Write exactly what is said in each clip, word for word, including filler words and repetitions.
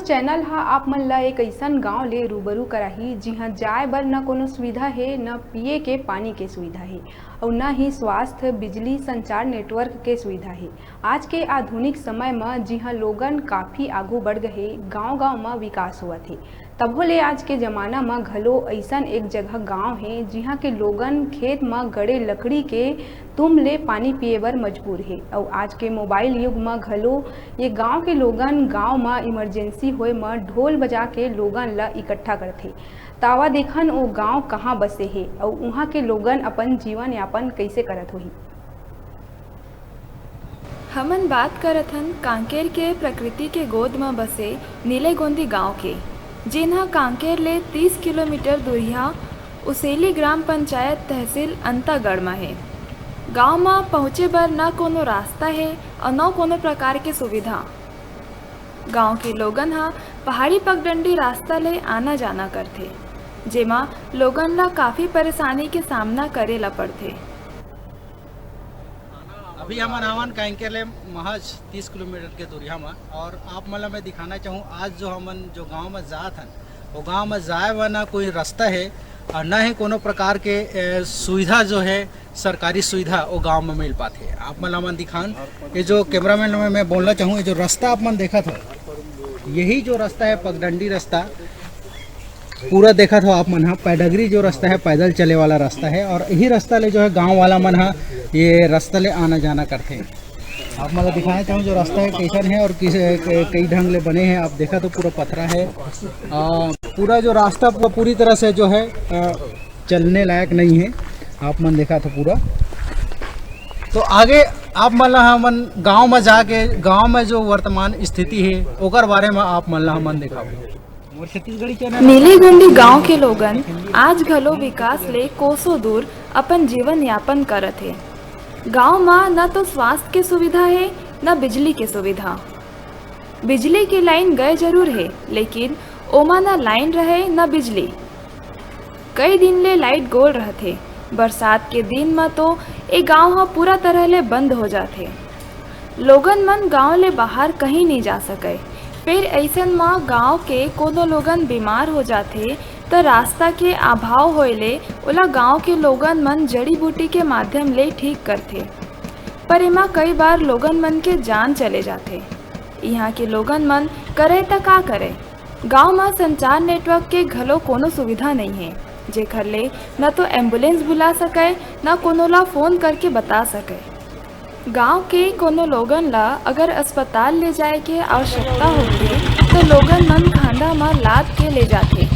Channel ह आप मन ल एक अइसन गांव ले रूबरू कराही, जिहां जाय बर न कोनो सुविधा हे, न पिए के पानी के सुविधा हे, अउ न ही स्वास्थ्य, बिजली, संचार नेटवर्क के सुविधा हे। आज के आधुनिक समय म जिहां लोगन काफी आगू बढ़ गए हे, गांव-गांव म विकास होवत हे, तभो ले आज के जमाना म घलो अइसन एक जगह गांव हे, जिहां के लोगन खेत म गड़े लकड़ी के तुम ले पानी पिए बर मजबूर हे। अउ आज के मोबाइल युग म घलो ये गांव के लोगन गांव म इमरजेंसी होए म ढोल बजा के लोगन ल इकट्ठा करथे। त आवा देखन ओ गांव कहां बसे हे अउ उहां के लोगन अपन जीवन यापन कइसे करत होही। हमन बात करत हन कांकेर के प्रकृति के गोद म बसे नीलेगोंदी गांव के, जेन ह कांकेर ले तीस किलोमीटर दूरिहा उसेली ग्राम पंचायत तहसील अंतागढ़ म हे। गांव म पहुंचे बर न कोनो रास्ता हे अउ न कोनो प्रकार के सुविधा। गांव के लोगन ह पहाड़ी पगडंडी रास्ता ले आना जाना करथे, जेमा लोगन ल काफी परेशानी के सामना करे ल पड़थे। अभी हमन हवन कांकेर ले महज तीस किलोमीटर के दूरिहा म, और आप मन ल मैं दिखाना चाहूँ, आज जो हमन जो गांव म जात हन, वो गांव म जाए बर ना कोई रास्ता हे और ना ही कोनो प्रकार के, ए, सुविधा जो है, सरकारी सुविधा वो गांव म मिल पाथे। आप मन ल हमन दिखान, ये जो कैमरामैन में मैं बोलना चाहूँ, ये जो रास्ता आप मन देखत हो, यही जो रास्ता है पगडंडी रास्ता, पूरा देखत हो आप मन ह, पैडगरी जो रास्ता है, पैदल चले वाला रास्ता है, और यही रास्ता ले जो है गांव वाला मन ह ये रास्ता ले आना जाना करथे। आप मन ल दिखाना चाहूँ जो रास्ता है कैसन है और किस, क-, कई ढंग ले बने हैं। आप देखा तो पूरा पथरा है। आ, पूरा जो रास्ता पूरा पूरी तरह से जो है, आ, चलने लायक नहीं है। आप मन देखा तो पूरा, तो आगे आप मन ल हमन गांव में जाके गांव में जो वर्तमान स्थिति है ओकर बारे में आप मन ल हमन दिखाओ। नीलीगुंडी गांव के लोगन आज घलो विकास ले कोसों दूर अपन जीवन यापन करत हे। गांव म न तो स्वास्थ्य के सुविधा हे, न बिजली के सुविधा। बिजली के लाइन गए जरूर हे, लेकिन ओमा न लाइन रहे, न बिजली। कई दिन ले लाइट गोल रहथे। बरसात के दिन म तो ए गांव ह पूरा तरह ले बंद हो जाथे। लोगन मन गांव ले बाहर कहीं नहीं जा सकय। फेर अइसन म गांव के कोनो लोगन बीमार हो जाथे, त रास्ता के अभाव होए ले ओला गांव के लोगन मन जड़ी-बूटी के माध्यम ले ठीक करथे। पर एमा कई बार लोगन मन के जान चले जाथे। इहां के लोगन मन करय त का करय? गांव म संचार नेटवर्क के घलो कोनो सुविधा नइ हे, जेखर ले न तो एम्बुलेंस बुला सकय, न कोनो ला फोन करके बता सकय। गांव के कोनो लोगन ला अगर अस्पताल ले जाए के आवश्यकता होथे, तो लोगन मन खांधा म लाद के ले जाथे।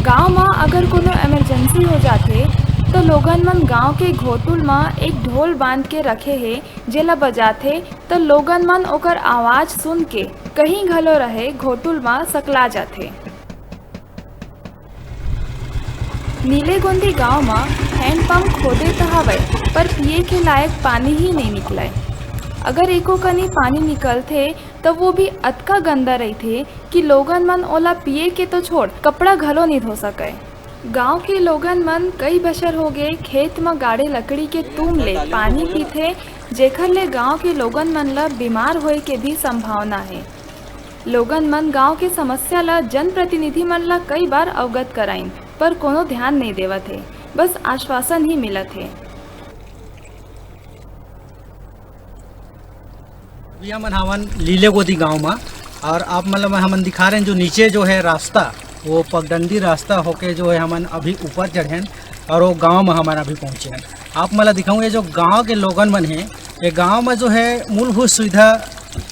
गांव म अगर कोनो इमरजेंसी हो जाथे, तो लोगन मन गांव के घोटुल म एक ढोल बांध के रखे हे, जेला बजाथे, त लोगन मन ओकर आवाज सुन के कहीं घलो रहे घोटुल म सकला जाथे। नीलेगोंदी गांव म हैंडपंप खोदे त हवय, पर पिए के लायक पानी ही नइ निकलय। अगर एको कनी पानी निकलथे, त वो भी अतका गंदा रहिथे कि लोगन मन ओला पिए के तो छोड़, कपड़ा घलो नइ धो सकय। गांव के लोगन मन कई बछर हो गे खेत म गाड़े लकड़ी के तूम ले पानी पीथे, जेखर ले गांव के लोगन मन ल बीमार होए के भी संभावना हे। लोगन मन गांव के समस्या ल जनप्रतिनिधि मन ल कई बार अवगत कराइन, पर कोनो ध्यान नइ देवत हे, बस आश्वासन ही मिलत हे। अभी हमन हवन लीलेगोदी गांव म, और आप मन ल हमन दिखा रहे हैं जो नीचे जो है रास्ता, वो पगडंडी रास्ता होके जो है हमन अभी ऊपर चढ़ेन और वो गांव म हमन अभी पहुंचे हैं। आप मन ल दिखाऊं, ये जो गांव के लोगन मन हे, ये गांव म जो है मूलभूत सुविधा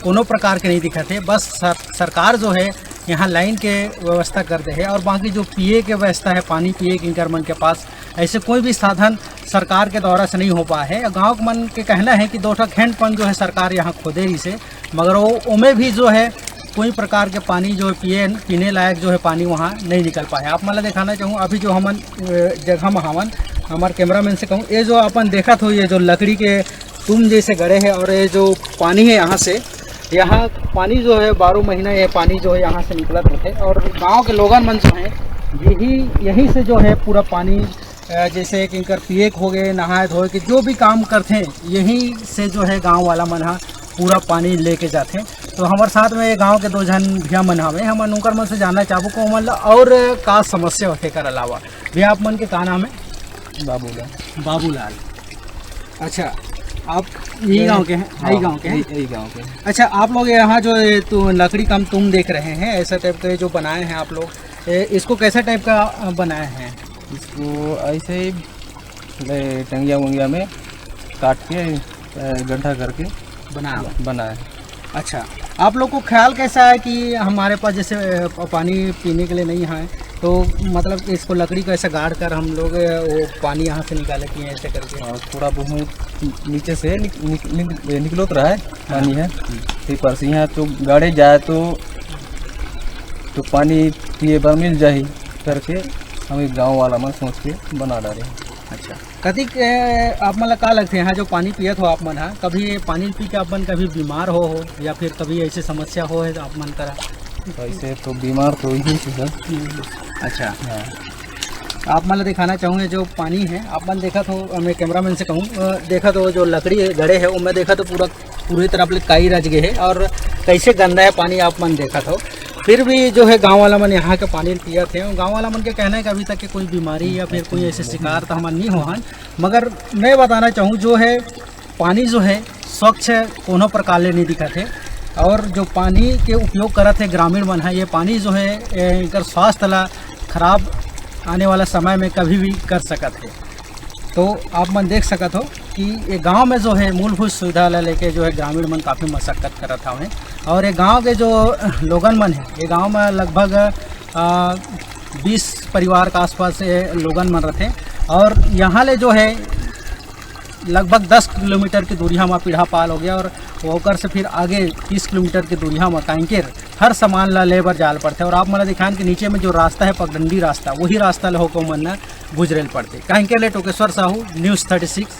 कोनो प्रकार के नहीं दिखत हे। बस सर-, सरकार जो है यहाँ लाइन के व्यवस्था कर दे हे और बाकी जो पिए के व्यवस्था है, पानी पिए के इनकर मन के पास, ऐसे कोई भी साधन सरकार के द्वारा से नहीं हो पाए है। गांव के मन के कहना है कि दो ठक हैंडपंप जो है सरकार यहाँ खोदे रहिसे, मगर वो ओमे भी जो है कोई प्रकार के पानी जो है पिए, पीने लायक जो है पानी वहाँ नहीं निकल पाए। आप मन ल दिखाना चाहूँ, अभी जो हमन, अ, जगह म हवन, हमार कैमरामैन से कहूँ, ये जो अपन देखत हो, ये जो लकड़ी के तुम जैसे गड़े हैं और ये जो पानी है यहाँ से, यहाँ पानी जो है बारह महीना ये पानी जो है यहाँ से निकलत रहते और गांव के लोगन मन जो है यही, यहीं से जो है पूरा पानी, अ, जैसे कि इनकर पिए के हो गए, नहाए धोए के जो भी काम करते हैं, यहीं से जो है गांव वाला मन हा पूरा पानी लेके जाते हैं। तो हमर साथ में ये गांव के दो झन भैया मन हवे, हमन उनकर मन से जानना चाहबो कि ओमन ला और का समस्या होथे एकर अलावा। भैया, आप मन के का नाम है? बाबूलाल। बाबूलाल। अच्छा, आप यही ये गांव के हैं? हाँ, यही गांव के हैं? यही, यही गांव के हैं। अच्छा, आप लोग यहाँ जो ये तो लकड़ी का हम तुम देख रहे हैं, ऐसा टाइप का जो बनाए हैं आप लोग, ए, इसको कैसा टाइप का, अ, बनाए हैं? इसको ऐसे ही ले टंगिया वंगिया में काट के, अ, गड्ढा करके बना। बनाए। अच्छा, आप लोग को ख्याल कैसा है कि हमारे पास जैसे, अ, प-, पानी पीने के लिए नहीं है, तो मतलब इसको लकड़ी को ऐसे गाड़ कर हम लोग, अ, वो पानी यहाँ से निकाले, पिए ऐसे करके? हाँ, थोड़ा बहुत नीचे से निक-, निक-, निक-, निकलत रहा है, पानी है। हम्म। फिर पर से यहाँ तो गाड़े जाए तो, तो पानी पिए बर मिल जाही करके हम एक गाँव वाला मन सोच के बना डारे हैं। अच्छा, कतिक, ए, आप मन ला का लगथे, यहाँ जो पानी पियत हो आप मन ह, कभी ये पानी पी के आप मन कभी बीमार हो, हो या फिर कभी ऐसे समस्या हो है आप मन करा? तो ऐसे तो बीमार तो ही है सर। अच्छा, हाँ। आप मन ला दिखाना चाहूँगा जो पानी है, आप मन देखत हो, मैं कैमरामैन से कहूँ, अ, देखत हो जो लकड़ी है, गड़े है, वो मैं देखत हो पूरा, पूरी तरफ ले काई रच गए है और कैसे गंदा है पानी, आप मन देखत हो। फिर भी जो है गाँव वाला मन यहाँ के पानी पियत है। गाँव वाला मन के कहना है कि अभी तक के कोई बीमारी या फिर कोई ऐसे शिकार तो हमन नहीं हो हन, मगर मैं बताना चाहूँ जो है पानी जो है स्वच्छ कोनो प्रकार ले नहीं दिखत है। और जो पानी के उपयोग करत है ग्रामीण मन है, ये पानी जो है, ए, इनकर स्वास्थ्य ला खराब आने वाला समय में कभी भी कर सकत है। तो आप मन देख सकत हो कि ये गांव में जो है मूलभूत सुविधा ला लेके जो है ग्रामीण मन काफ़ी मशक्कत करत हवे। और ये गांव के जो लोगन मन है, ये गांव में लगभग, आ, बीस परिवार के आसपास ये लोगन मन रहते। और यहाँ ले जो है लगभग दस किलोमीटर की दूरिया में पीढ़ा पाल हो गया और ओकर से फिर आगे तीस किलोमीटर की दूरिया में कांकेर हर सामान ला ले बर जाल पड़ते। और आप मन ला दिखान के नीचे में जो रास्ता है पगडंडी रास्ता, वही रास्ता ले होके मन गुजरेल पड़ते। कांकेर ले टोकेश्वर साहू, न्यूज़ थर्टी सिक्स।